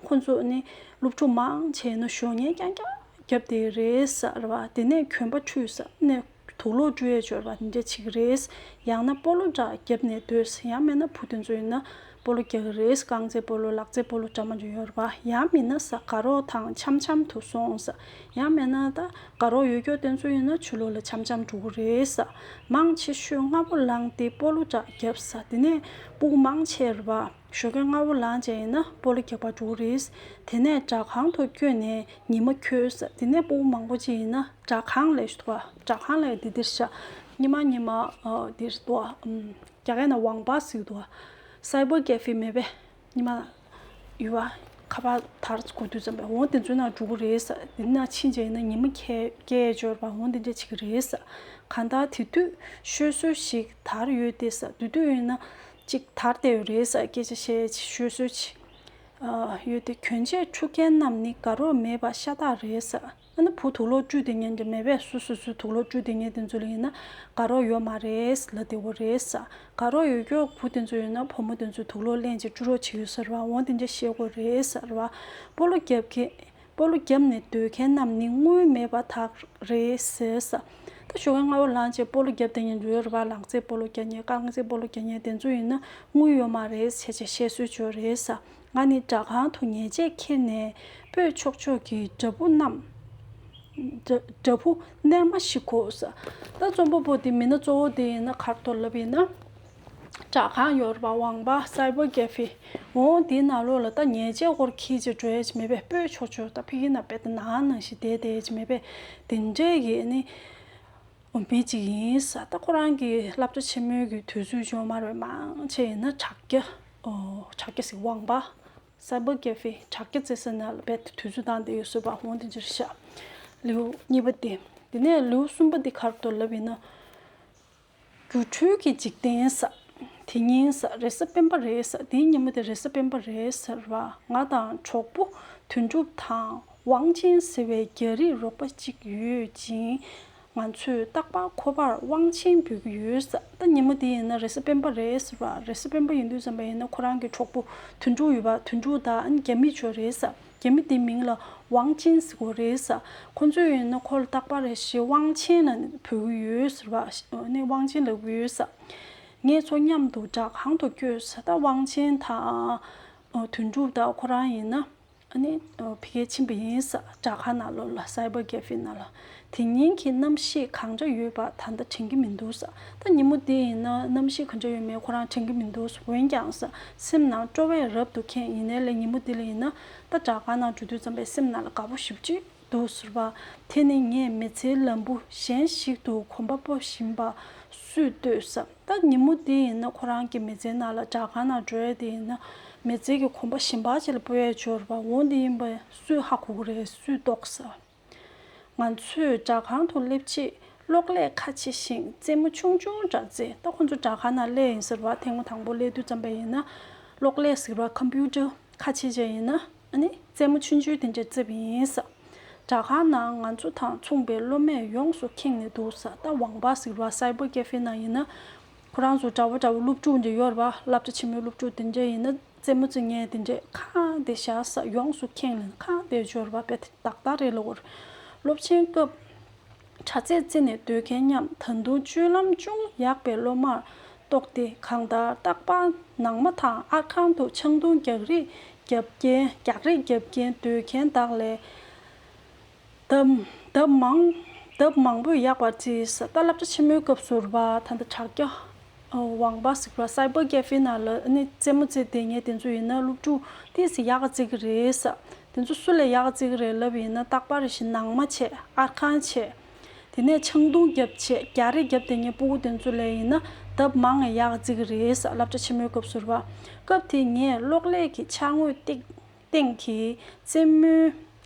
ཁོ་ཚོ་ནི་སློབ་ཕྲུག་མང་ཆེ་ཡིན་ན་ཞོགས་ཉལ་རྐྱང་རྐྱང་བརྒྱབ་བསྡད་རེད་ཟེར་བ། དེ་ནས་གྱོན་པ་འཁྲུད་ཟེར་ནས་དུག་ལོག་བཀྲུ་ཡས་འབྱོར་བ་དེ་འདྲ་བྱེད་ཀྱི་རེད། ཡང་ན་སྤོ་ལོ་འདྲ་བརྒྱབ་ནས་སྡོད་ཟེར། ཡང་མིན་ན་བུ་དེ་ཚོ་ཡིན་ན་སྤོ་ལོ་རྒྱག་གི་རེད། རྐང་རྩེད་སྤོ་ལོ། ལག་རྩེད་སྤོ་ལོ་འདྲ་མ་འདྲ་ཡོད་རེད་པ། ཡང་མིན་ན་ཟེར་དགའ་རོགས་དང་འཆམ་འཆམ་དུ་སོང་ཟེར། ཡང་མིན་ན་ད་དགའ་རོགས་ཡོད་སྐྱོ་དེ་ཚོ་ཡིན་ན་ཕྱི་ལོགས་ལ་འཆམ་འཆམ་འགྲོ་གི་རེད་ཟེར། མང་ཆེ་ཤོས་སྔ་པོ་ལངས་ཏེ་སྤོ་ལོ་འདྲ་བརྒྱབ་ཟེར། དེ་ནས་སྤུ་གུ་མང་ཆེ་རེད་པ། ཞོགས་ཀས་སྔ་པོ་ལངས་བྱས་ཡིན་ན་སྤོ་ལོ་རྒྱག་པར་འགྲོ་གི་རེད། དེ་ནས་སྦྲག་ཁང་དུ་བསྐྱོད་ནས་ཉི་མ་འཁྱོལ་ཟེར། དེ་ནས་སྤུ་གུ་མང་པོ་ཅིག་ཡིན་ན་སྦྲག་ཁང་ལབ་ཤག་འདུག་ག་སྦྲག་ཁང་ལབ་ཡ་དེ་འདིར་ཤག་ཉི་མ་ཉི་མ་ཨ་འདིར་འདུག་ག་ཨམ་རྒྱ་སྐད་ནང་网吧ཟེར་གྱི་འདུག་ག་སའི་པར་ཀེ་ཧྥེ་མེད་པས། ཉི་མ་ཡུལ་བ་ཁ་པར་དར་དགོས་དུས་ཙམ་པ་འོ་དེ་ཚོའི་ནང་འགྲོ་གི་རེད་ཟེར། དེ་ནང་ཕྱིན་བྱས་ཡིན་ན་ཉི་མ་ཁ་སྐྱེལ་འབྱོར་བ་འོ་དེ་འདྲ་བྱེད་ཀྱི་རེད་ཟེར། གང་ལྟར་དེ་དུས་ཤོད་སྲོལ་ཞིག་དར་ཡོད་དེ་ཟེར། དེ་དུས་ཡིན་ན་ཅིག་དར་བསྡད་ཡོད་རེད་ཟེར། སྐད་ཆ་བཤད་ཤོད་སྲོལ་ཅིག་ཨ་ཡོད་དེ། གྱོན་ཆས་འཁྲུ་མཁན་རྣམས་ནི་དགའ་རོགས་མེད་པ་ཤ་སྟག་རེད་ཟེར། ཨ་ནི་བུ་དུག་ལོག་བཀྲུས་བསྡད་མཁན་དེ་མེད་པས། སུ་སུ་སུ་དུག་ལོག་བཀྲུས་བསྡད་མཁན་དེ་ཚོ་ལ་ཡིན་ན་དགའ་རོགས་ཡོད་མ་རེད་ལབ་བསྡད་ཡོད་རེད་ཟེར། དགའ་རོགས་ཡོད་རྒྱུ་བུ་དེ་ཚོ་ཡིན་ན་བུ་མོ་དེ་ཚོ་དུག་ལོག་ལེན་བྱས་བཀྲུ་རོགས་བྱེད་ཡོད་ཟེར་བ། འོ་དེ་འདྲ་བཤད་དགོས་རེད་ཟེར་བ། སྤོ་ལོ་རྒྱབ་མཁན། སྤོ་ལོ་བརྒྱབ་ནས་སྡོད་མཁན་རྣམས་ནི་དངུལ་མེད་པ་དག་རེད་ཟེར་ཟེར། ད་ཞོགས་ཀས་སྔ་པོ་ལངས་བྱས་སྤོ་ལོ་རྒྱབ་བསྡད་མཁན་ཡོད་རེད་པ། ལག་རྩེད་སྤོ་ལོ་རྒྱག་མཁན། རྐང་རྩེད་སྤོ་ལོ་རྒྱག་མཁན་དེ་ཚོ་ཡིན་ན་དངུལ་ཡོད་མ་རེད་བྱས་བྱས་བཤད་སྲོལ་ཅིག་ཡོད་རེད་ཟེར། ང་ནི་སྦྲག་ཁང་དུ་ཉལ་ཆས་ཁྱེར་ནས་སྤོས་ཆོག་ཆོག་གི་འདྲ་འབུ་རྣམས། འདྲ་འདྲ་འབུ་རྣལ་མ་ཞིག་གོ་ཟེར། ད་རྩོམ་པ་པོ་དེ་མི་སྣ་གཙོ་བོ་དེ་ཡིན་ན་ག་རེ་འདུག་ལབ་ཡིན་ན། སྦྲག་ཁང་ཡོད་རེད་པ། ཝང་པ། Cyber Cafe། འོ་དེའི་ནང་ལོགས་ལ་ད་ཉལ་ཆས་སྐོར་འཁྱེར་བྱས་འགྲོ་ཡ་ཅིག་མེད་པས། སྤོས་ཆོག་ཆོག་ད་ཕ་གིའི་ནང་རྦད་དེ་ནང་ནང་བཞིན་བསྡད་བསྡད་ཡ་ཅིག་མེད་པས། དེ་འདྲས་ཀྱི་ནི་མི་གཅིག་ཡིན་ཟེར། ད་ཁོ་རང་གི་སློབ་གྲྭ་ཆེན་མོའི་གི་དུས་ཚོད་ཅིག་ཡོད་མ་རེད། མང་ཆེ་ཡིན་ན་དྲ་རྒྱ། ཨོ། དྲ་རྒྱ་ཟེར། ཝང་པ། Cyber Cafe། དྲ་རྒྱ་རྩེ་ས་ནང་ལ་རྦད་དེ་དུས་ཚོད་བཏང་བསྡད་ཡོད་ཟེར་བ། འོ་དེ་འདྲ་རེད་ཤག་ལེའུ་གཉིས་པ་དེ། དེ་ནས་ལེའུ་གསུམ་པ་དེ་ག་རེ་འདུག་ལབ་ཡིན་ན། སྒྱུ་འཕྲུལ་གྱི་འཇིག་རྟེན་ཟེར། དེ་ཉིན་ཟེར། རེས་གཟའ་སྤེན་པ་རེད་ཟེར། དེའི་ཉིན་མོ་དེ་རེས་གཟའ་སྤེན་པ་རེད་ཟེར་བ། ང་དང་གྲོགས་པོ་དོན་གྲུབ་དང་ཝང་ཆིན་ཟེར་བའི་རྒྱ་རིགས་རོགས་པ་གཅིག་ཡོད་ཅིང་། ང་ཚོས་རྟག་པར་ཁོ་པར་ཝང་ཆིན་འབོད་ཀྱི་ཡོད་ཟེར། ད་ཉིན་མོ་དེ་ཡིན་ན་རེས་གཟའ་སྤེན་པ་རེད་ཟེར་བ། རེས་གཟའ་སྤེན་པ་ཡིན་དུས་ཙམ་པ་ཡིན་ན་ཁོ་རང་གི་གྲོགས་པོ་དོན་གྲུབ་ཡོད་པ། དོན་གྲུབ་དང་ཨ་ནི་རྒྱ་མི་ཅིག་ཡོད་རེད་ཟེར། རྒྱ་མི་དེའི་མིང་ལ་ཝང་ཆིན་ཟེར་གྱི་ཡོད་རེད་ཟེར། ཁོ་ཚོས་ཡིན་ན་ཁོ་ལ་རྟག་པར་རེ་བཞིན་ཝང་ཆིན་ལབ་ནས་འབོད་ཀྱི་ཡོད་ཟེར་བ། ཨ་ནི་ཝང་ཆིན་ལབ་ཀྱི་ཡོད་ཟེར། ངེད་ཚོ་མཉམ་དུ་སྦྲག་ཁང་དུ་བསྐྱོད་ཟེར། ད་ཝང་ཆིན་དང་། ཨ། དོན་གྲུབ་དང་ཁོ་རང་ཡིན་ན་ཨ་ནི་ཨ་ཕ་གིར་ཕྱིན་པ་ཡིན་ཟེར། སྦྲག་ཁང་ནང་ལོགས་ལ། Cyber Cafe ནང་ལ། དེ་ཉིན་གྱི་གནམ་གཤིས་གང་འདྲ་ཡོད་པ་ད་ལྟ་དྲན་གྱི་མི་འདུག་ཟེར། ད་ཉིན་མོ་དེ་ཡིན་ན་གནམ་གཤིས་ག་འདྲ་ཡོད་མེད་ཁོ་རང་དྲན་གྱི་མི་འདུག་ཟེར། འོན་ཀྱང་ཟེར། སེམས་ནང་སྤྲོ་བས་རབ་ཏུ་ཁེངས། ཡིན་ནའི་ལས་ཉིན་མོ་དེ་ལ་ཡིན་ན་ད་སྦྲག་ཁང་ནང་འགྲོ་དུས་ཙམ་པའི་སེམས་ནང་ལ་དགའ་པོ་ཞེ་པོ་ཅིག་འདུག་ཟེར་བ། དེ་ནི་ངས་མི་ཚེའི་ལམ་བུ་གཞན་ཞིག་ཏུ་གོམ་པ་སྤོ་བཞིན་པ་སུས་ལྟོས་ཟེར། ད་ཉིན་མོ་དེ་ཡིན་ན་ཁོ་རང་གི་མི་ཚེའི་ནང་ལ་སྦྲག་ཁང་ནང་འགྲོ་ཡ་དེ་ཡིན་ན་མི་ཚེ་གི་གོམ་པ་གཞན་པ་ཅིག་ལ་སྤོ་ཡ་ཅིག་ཡོད་རེད་པ། འོ་འདི་ཡིན་པ་སུས་ཧ་གོ་གི་རེད། སུས་རྟོགས་ཟེར། ང་ཚོས་སྦྲག་ཁང་དུ་སླེབས་རྗེས་གློག་ཀླད་ཁ་ཕྱེ་ཞིང་རྩེད་མོ་ཆུང་ཆུང་འདྲ་རྩེས། ད་ཁོ་ཚོ་སྦྲག་ཁང་ནང་སླེབས་ཡིན་ཟེར་བ། ཐེངས་མ་དང་པོ་སླེབས་དུས་ཙམ་པ་ཡིན་ན་གློག་ཀླད་ཟེར་བ་ཀམ་པུ་ཊར་ཁ་ཕྱེ་བྱས་ཡིན་ན་ཨ་ནི་རྩེད་མོ་ཆུང་ཆུང་དེ་འདྲ་རྩེས་པ་ཡིན་ཟེར། སྦྲག་ཁང་ནང་ང་ཚོ་དང་མཚུངས་པའི་སློབ་མས་ཡོངས་སུ་ཁེངས་ནས་འདུག་ཟེར། ད་ཝང་པ་ཟེར་བ་Cyber Cafe ནང་ཡིན་ན་ཁོ་རང་ཚོ་འདྲ་པོ་འདྲ་པོ་སློབ་ཕྲུག་འདྲ་ཡོད་རེད་པ། སློབ་གྲྭ་ཆེན་མོའི་སློབ་ཕྲུག་དེ་འདྲ་ཡིན་ན། རྩེད་མོ་རྩེ་མཁན་དེ་འདྲས་ཁ་བདེ་བཞག་ས་ཡོངས་སུ་ཁེངས་ལེན་ཁ་བདེ་འབྱོར་བ་དཔེ་ཏག་ཏག་རེད་ལབ་དགོས་རེད། སློབ་ཆེན་སྐབས་དྲ་རྩད་རྩེ་ནས་སྡོད་མཁན་མཉམ་ད་དུང་སྤྱོད་ལམ་ཅུང་ཡག་པའི་སློབ་མར་གཏོགས་ཏེ། གང་ལྟར་རྟག་པར་ནང་མ་དང་ཨར་ཁང་དུ་ཆང་འཐུང་རྒྱག་རེས་རྒྱབ་མཁན་རྒྱག་རེས་རྒྱབ་མཁན་སྡོད་མཁན་དག་ལས། ལྡབ་ལྡབ་མང་ལྡབ་མང་པོས་ཡག་པར་བརྩིས། ད་སློབ་གྲྭ་ཆེན་མོའི་སྐབས་སུ་རེད་པ། ད་ལྟ་དྲ་རྒྱ་ཨ་ཝང་པ་ཟེར་བ་Cyber Cafe ནང་ལ་ནི་རྩེད་མོ་རྩེ་བསྡད་མཁན་དེ་ཚོ་ཡིན་ན་སློབ་ཕྲུག་ཏོག་ཙམ་ཡག་ག་རྩེ་གི་རེད་ཟེར། དེ་ཚོ་སུ་ལས་ཡག་ག་རྩེ་གི་རེད་ལབ་ཡིན་ན་རྟག་པར་རེ་བཞིན་ནང་མ་བྱས་ཨར་ཁང་བྱས། དེ་ནས་ཆང་འཐུང་རྒྱབ་བྱས་རྒྱག་རེས་རྒྱབ་བསྡད་མཁན་སྤུ་གུ་དེ་ཚོ་ལས་ཡིན་ན་ལྡབ་མང་ངས་ཡག་ག་རྩེ་གི་རེད་ཟེར། སློབ་གྲྭ་ཆེན་མོའི་སྐབས་སུ་རེད་པ། སྐབས་དེ་ངས་གློག་ཀླད་ཀྱི་འཆར་ངོས་སྟེང་སྟེང་གི་རྩེད་མོའི་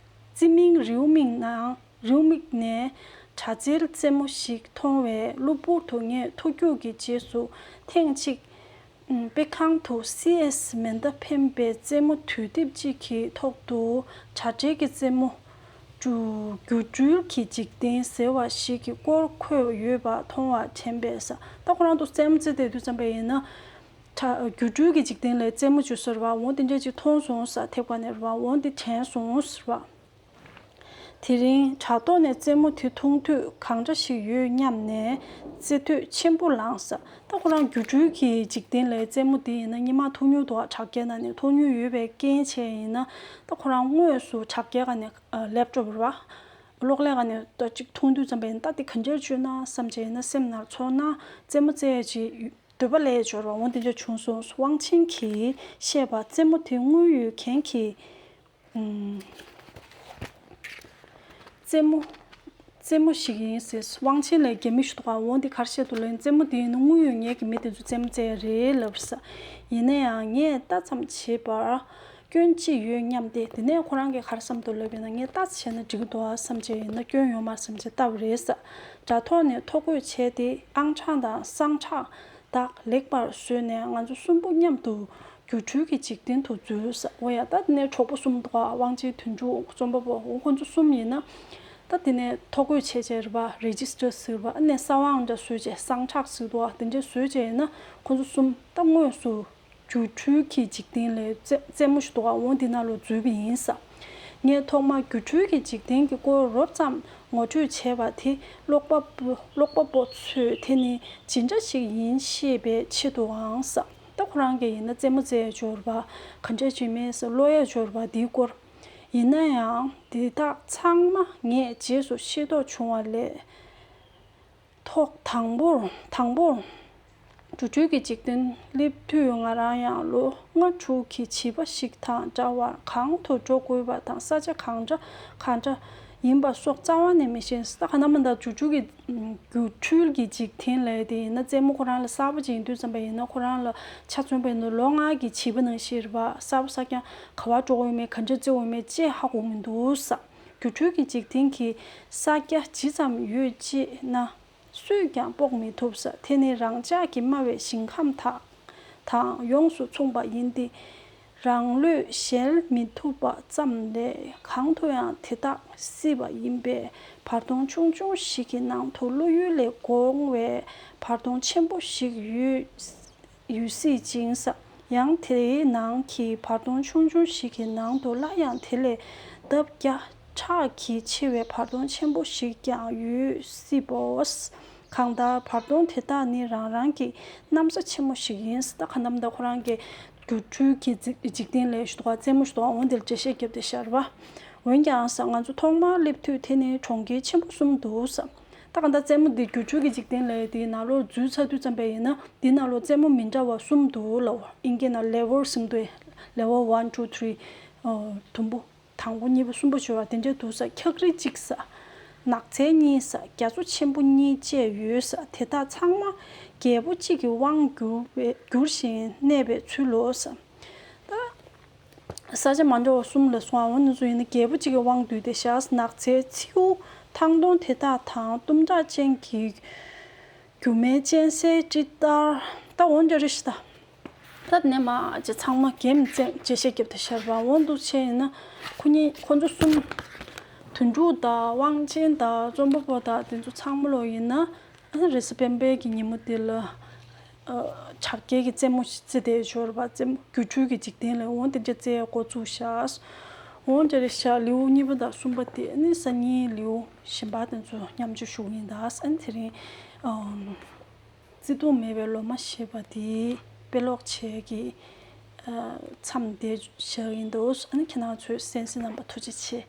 རྩེད་མིང་རེའུ་མིག་ནང་རེའུ་མིག་ནས་དྲ་རྩེད་རྩེད་མོ་ཞིག་མཐོང་བས་གློ་བུར་དུ་ངས་ཐུགས་སྐྱོ་གི་རྗེས་སུ་ཐེངས་གཅིག་དཔེ་ཁང་དུ་སི་ཨེས་མེ་མདའ་འཕེན་པའི་རྩེད་མོ་དུས་དེབ་ཅིག་གི་ཐོག་ཏུ་དྲ་སྦྲེལ་གྱི་རྩེད་མོ་སྒྱུ་སྒྱུ་འཕྲུལ་གྱི་འཇིག་རྟེན་ཟེར་བ་ཞིག་གི་སྐོར་འཁོད་ཡོད་པ་མཐོང་བ་དྲན་པས་ཟེར། ད་ཁོ་རང་ཚོ་རྩེད་མོ་རྩེ་བསྡད་དུས་ཙམ་པ་ཡིན་ན། ད་སྒྱུ་འཕྲུལ་གྱི་འཇིག་རྟེན་ལ་རྩེད་མོ་བྱེད་སྲོལ་བ་འོ་དེ་འདྲ་ཅིག་མཐོང་སོང་ཟེར། ཐེབས་ཀ་ནས་རེད་པ། འོ་འདི་དྲན་སོང་ཟེར་བ། དེ་རིང་དྲ་ཐོག་ནས་རྩེད་མོ་དེ་མཐོང་དུས་གང་འདྲ་ཞིག་ཡོད་སྙམ་ནས་རྩེད་འདོད་ཆེན་པོ་ལངས་ཟེར། ད་ཁོ་རང་སྒྱུ་འཕྲུལ་གྱི་འཇིག་རྟེན་ལ་རྩེད་མོ་དེ་ཡིན་ན་སྔོན་མ་མཐོང་མྱོང་འདུག་ག་དྲ་རྒྱའི་ནང་ནས་མཐོང་མྱོང་ཡོད་པའི་རྐྱེན་བྱས་ཡིན་ན། ད་ཁོ་རང་དངོས་སུ་དྲ་རྒྱའི་སྒང་ནས་ལེབ་ཊོབ་རེད་པ། གློག་ཀླད་སྒང་ནས་ད་ཅིག་མཐོང་དུས་ཙམ་པ་ཡིན་ན་ད་དེ་ག་འདྲ་བྱུང་ན་བསམ་བྱས་ཡིན་ན་སེམས་ནང་ཚོར་སྣང་རྩེད་མོ་རྩེ་ཡས་ཅིག་འདོད་པ་སླེབས་ཡས་ཅིག་ཡོད་རེད་པ། འོ་དེ་འདྲ་བྱུང་སོང་། ཝང་ཆིན་གྱིས་བཤད་པ། རྩེད་མོ་དེ་དངུལ་ཡོད་མཁན་གྱི་ཨུམ། རྩེད་མོ། རྩེད་མོ་ཞིག་ཡིན་ཟེར། ཝང་ཆིན་ལབ་རྒྱ་མི་ཞིག་འདུག་ག་འོ་འདི་ག་རེ་བཤད་འདུག་ལབ་ན། རྩེད་མོ་དེ་ཡིན་ན་དངུལ་ཡོད་མཁན་གྱི་མི་དེ་ཚོས་རྩེད་མོ་རྩེ་ཡས་རེད་ལབ་ཟེར། ཡིན་ན་ཡང་ངས་ལྟ་ཙམ་བྱས་པར་སྐྱོན་ཅི་ཡོད་སྙམ་སྟེ། དེ་ནས་ཁོ་རང་གིས་ག་རེ་བསམ་འདུག་ལབ་ཡིན་ན། ངས་ལྟ་ཙམ་བྱས་ན་འགྲིག་གི་འདུག་ཨ་བསམ་བྱས་ཡིན་ན་སྐྱོན་ཡོད་མ་རེད་བསམ་བྱས་ལྟ་བ་རེད་ཟེར། དྲ་ཐོག་ནས་ཐོ་འགོད་བྱས་ཏེ་ཨང་གྲངས་དང་སང་གྲངས་དག་ལེགས་པར་བཟོས་ནས་ང་ཚོ་གསུམ་པོ་མཉམ་དུ་ སྒྱུ་འཕྲུལ་གྱི་འཇིག་རྟེན་དུ་འཛུལ་ས། འོ་ཡ། ད་དེ་ནས་གྲོགས་པོ་གསུམ་འདུག་ག་དབང་ཆེན་དོན་གྲུབ་རྩོམ་པ་པོ། འོ་ཁོ་ཚོ་གསུམ་ཡིན་ན། ད་དེ་ནས་ཐོ་འགོད་བྱས་བྱས་རེད་པ། རེ་ཇི་སི་ཊར་ཟེར་བ། ཨ་ནས་གསང་བ་འདྲ་བཟོས་བྱས། གསང་ཁྲག་ཟེར་འདུག་ག་དེ་འདྲ་བཟོས་བྱས་ཡིན་ན། ཁོ་ཚོ་གསུམ་ད་དངོས་སུ་སྒྱུ་འཕྲུལ་གྱི་འཇིག་རྟེན་ལས་རྩེ་རྩེད་མོ་ཞིག་འདུག་ག་འོ་འདི་ནང་ལོགས་འཛུལ་བ་ཡིན་ས། ངས་ཐོག་མར་སྒྱུ་འཕྲུལ་གྱི་འཇིག་རྟེན་གྱི་སྐོར་རོབ་ཙམ་ངོ་སྤྲོད་བྱས་པ་དེ། ཀློག་པ་པོ་ཀློག་པ་པོ་ཚོས་དེ་ནི་ཇི་འདྲ་ཞིག་ཡིན་ཤེས་པའི་ཆེད་དུའང་ས། ད་ཁོ་རང་གིས་ཡིན་ན་རྩེད་མོ་རྩེ་ཡ་འབྱོར་བ། ག་འདྲ་བྱེད་མིན་ཟེར་ཀློག་ཡ་འབྱོར་བ་འདིའི་སྐོར། ཡིན་ན་ཡང་དེ་དག་ཚང་མ་ངས་རྗེས་སུ་ཤེས་རྟོགས་བྱུང་བ་ལས། ཐོག་དང་པོར། དང་པོར། སྒྱུ་འཕྲུལ་གྱི་འཇིག་རྟེན་སླེབས་དུས་ང་རང་ཡང་ལོ་ལྔ་དྲུག་གི་བྱིས་པ་ཞིག་དང་འདྲ་བར་གང་དུ་འགྲོ་དགོས་པ་དང་ས་ཆ་གང་འདྲ་གང་འདྲ་ཡིན་པ་སོགས་རྩ་བ་ནས་མི་ཤེས། ད་ག་ནང་མིན་ད་སྒྱུ་འཕྲུལ་གྱི་སྒྱུ་འཕྲུལ་གྱི་འཇིག་རྟེན་ལབ་ཡ་དེ་ཡིན་ན་རྩེད་མོ་ཁོ་རང་ལ་གསར་པ་ཅིག་ཡིན་དུས་ཙམ་པ་ཡིན་ན། ཁོ་རང་ལ་ཆ་མཚོན་པ་ཡིན་ན་ལོ་ལྔ་གི་བྱིས་པ་ནང་བཞིན་རེད་པ། གསར་པ་གསར་རྐྱང་ག་པར་འགྲོ་དགོས་ཡོད་མེད། ག་འདྲ་རྩེ་དགོས་ཡོད་མེད་ཅེས་ཧ་གོ་མི་འདུག་ས། སྒྱུ་འཕྲུལ་གྱི་འཇིག་རྟེན་གྱི་ས་རྒྱ་ཇི་ཙམ་ཡོད་ཅེ་ན། སུས་ཀྱང་དཔོག་མི་ཐུབ་ས། དེ་ནི་རང་ཅག་གི་དམའ་བའི་ཞིང་ཁམས་དག་དང་ཡོངས་སུ་མཚུངས་པ་ཡིན་ཏེ། རང་བློས་གཞལ་མི་ཐུབ་པ་ཙམ་ལས་གང་དུ་ཡང་དེ་དག་སྲིད་པ་ཡིན་པས། བར་སྟོང་ཆུང་ཆུང་ཞིག་གི་ནང་དུ་བློ་ཡུལ་ལས་འགོངས་པའི་བར་སྟོང་ཆེན་པོ་ཞིག་ཡོད། ཡོད་སྲིད་ཅིང་ས། ཡང་དེའི་ནང་གི་བར་སྟོང་ཆུང་ཆུང་ཞིག་གི་ནང་དུ་སླར་ཡང་དེ་ལས་ལྡབ་བརྒྱ་ཕྲག་གིས་ཆེ་བའི་བར་སྟོང་ཆེན་པོ་ཞིག་ཀྱང་ཡོད་སྲིད་པའོ། གང་ལྟར་བར་སྟོང་དེ་དག་ནི་རང་རང་གི་གནམ་ས་ཆེན་མོ་ཞིག་ཡིན། ད་ག་ནང་མིན་ད་ཁོ་རང་གི་སྒྱུ་འཕྲུལ་གྱི་འཇིག་འཇིག་རྟེན་ལབ་ཡ་ཞིག་འདུག་ག་རྩེད་མོ་ཞིག་འདུག་ག་འོ་འདིར་འགྲེལ་བཤད་བརྒྱབ་སྟེ་བཞག་རེད་པ། འོན་ཀྱང་ས། ང་ཚོ་ཐོག་མར་སླེབས་དུས་དེ་ནི་གྲོང་ཁྱེར་ཆེན་པོ་གསུམ་འདུག་ས། ད་ག་ད་རྩེད་མོ་འདི་སྒྱུ་འཕྲུལ་གྱི་འཇིག་རྟེན་ལབ་ཡ་དེའི་ནང་ལོགས་འཛུལ་ཚར་དུས་ཙམ་པ་ཡིན་ན། འདི་ནང་ལོགས་རྩེད་མོ་མི་འདྲ་བ་གསུམ་འདུག་ལབ། ཨིན་སྐད་ནང་ལེ་ཝལ་ཟེར་གྱི་འདུག་གས། ལེ་ཝལ་ཝན་ཊུ་ཐི་རི། ཨ། དུམ་བུ། དང་པོ་གཉིས་པ་གསུམ་པ་བྱས་པ་དེ་འདྲ་འདུག་ས། འཁྱག་རིལ་གཅིག་ས། ནགས་ཚལ་གཉིས་ས། རྒྱ་མཚོ་ཆེན་པོ་གཉིས་བཅས་ཡོད་ས། དེ་དག་ཚང་མ་རྒྱལ་པོ་གཅིག་གི་དབང་བསྒྱུར་བའི་བསྒྱུར་ཞིང་གནས་པའི་ཚུལ་ལོ་ས། ད་ས་ཆ་མ་འདྲ་བ་གསུམ་ལ་སོང་། འོ་ན་ཚོ་ཡིན་ན་རྒྱལ་པོ་གཅིག་གི་དབང་བསྡུས་ཏེ་བཞག། ནགས་ཚལ་མཚེའུ་ཐང་སྟོང་དེ་དག་དང་། གཏུམ་དྲག་ཅན་གྱི་རྒྱུ་མའི་སྤྱན་གསལ་ཊི་ཏར། ད་འོ་འདྲ་རེད་ཤག་ད་ད་ནས་མར་ཅིག་ཚང་མ་འགེམས་བཙན་འགྲེལ་བཤད་བརྒྱབ་སྟེ་བཞག་པ། འོ་འདུག་བྱས་ཡིན་ན་ཁོ་གཉིས་ཁོ་ཚོ་གསུམ། དོན་གྲུབ་དང་དབང་ཆེན་དང་རྩོམ་པ་པོ་དང་དེ་ཚོ་ཚང་མ་ལོ་ཡིན་ན། རེས་གཟའ་སྤེན་པའི་གི་ཉིན་མོ་དེ་ལ། ཨ། འཆར་ཀའི་གི་རྩེད་མོ་ཞིག་རྩེ་བསྡད་ཡོད་རེད་པ། རྩེད་མོ། སྒྱུ་འཕྲུལ་གྱི་འཇིག་རྟེན་ལ། འོ་དེ་འདྲ་རྩེ་འགོ་བཙུགས་ཤག་འོ་དེ་འདྲ་རེད་ཤག་ལེའུ་གཉིས་པ་དང་གསུམ་པ་དེ་ནི་སང་ཉིན་ལེའུ་གཞན་པ་དེ་ཚོ་མཉམ་སྤྱོད་ཞུ་གི་ཡིན་ད། ཨ་ནི་དེ་རིང་། ཨམ། བརྩེ་དུང་མེད་པའི་ལོ་མ་ཞེས་པ་དེ་དཔེ་ཀློག་བྱེད་ཀྱི། ཨ། མཚམས་འདིར་བཞག་གི་ཡིན་འདུག་ཨ་ནི་ཁྱེད་རང་ཚོས་གསན་གཟིགས་གནང་བར་ཐུགས་རྗེ་ཆེ།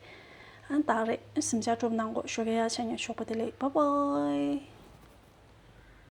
ཨ་ནི་ད་རེས་གཟིམ་འཇག་སྒྲུབ་གནང་གོ། ཞོགས་ཀས་ཡར་ཆ་ཉེ་ཞོགས་པ་བདེ་ལེགས། བཱའི་བཱའི།